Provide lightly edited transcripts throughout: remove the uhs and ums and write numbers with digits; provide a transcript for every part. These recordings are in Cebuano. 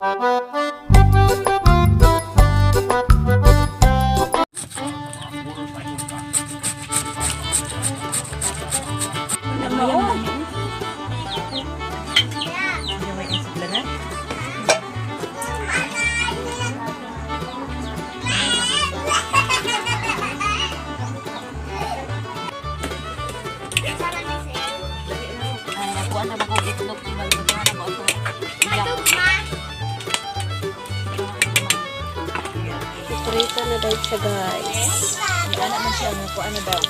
Ay, nakuha na ba kong itlog? Tinagdugan na ba ito? Prito na daw siya, guys. Anak man siya, nakuha na daw.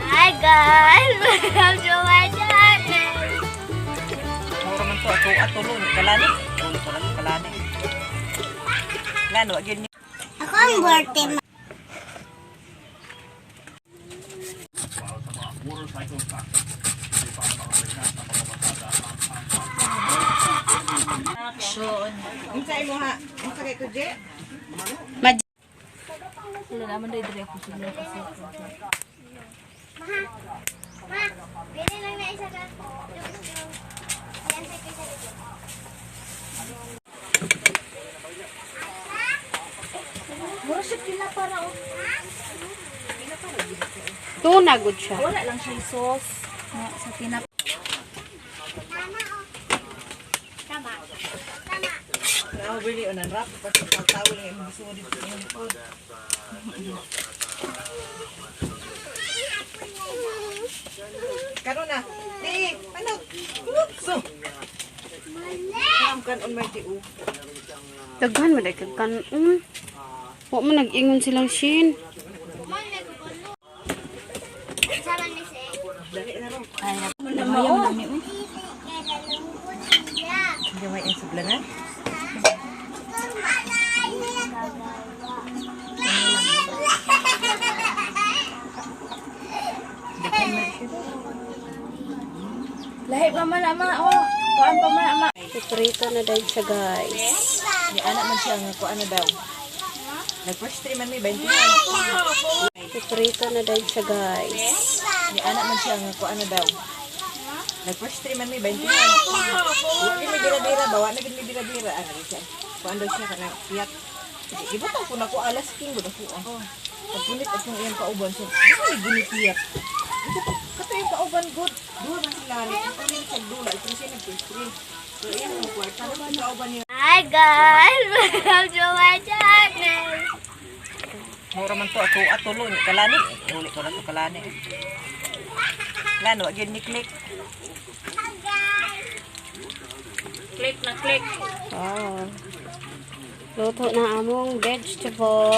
Hi guys! Welcome to my channel! Mura man to, ato ato lo, kalani. Ulo ko lang kalani. Lano, agin niya. Ako ang birthday ma. Action. Unsa imo ha? Unsa kay kuje? Wala naman dahil dire ako sila kasi. Ma, ma, bili lang na isa ka. Ayan, sa isa likod. Mura siya tinapa ra oh. Tuna good siya. Wala lang siya sauce nga sa tinapa. Tama oh. Tama. Tama. Ako bili unan rap kasi pagtawol nga imong gusto dito sa imong likod. Karon na. Di, ano? So. Kaam kan on my ti u. Daghan man kag kanon. Wa man nag-ingon silang shin. Sama ni si. Dali na ro. Mayam lami uy. Hindi may insublanan. Lahi pa man ama oh. Kuan pa man ama. Prito na daw siya, guys. Ni anak man siya nga kuan na daw. Nag first three man mi 21. Prito na daw siya, guys. Ni anak man siya nga kuan na daw. Nag first three man mi 21. Wa mi bira-bira ba wa na gid mi bira-bira ano rin siya. Kuan daw siya kanang piyat. Ibutang ko na ko alas king gud ako. Oh. Pagpunit akong iyang kauban so di ko ni piyat. Ito pa kato yung kauban good. Duha man sila ni ito ni sa dula ito siya nag first three. So iyang mo kwarta na kauban niya. Hi guys! Welcome to my channel! Mura man to ato ato lo kalani. Uli ko lang to kalani. Lano agin ni click. Click na click. Wow. Luto na among vegetable.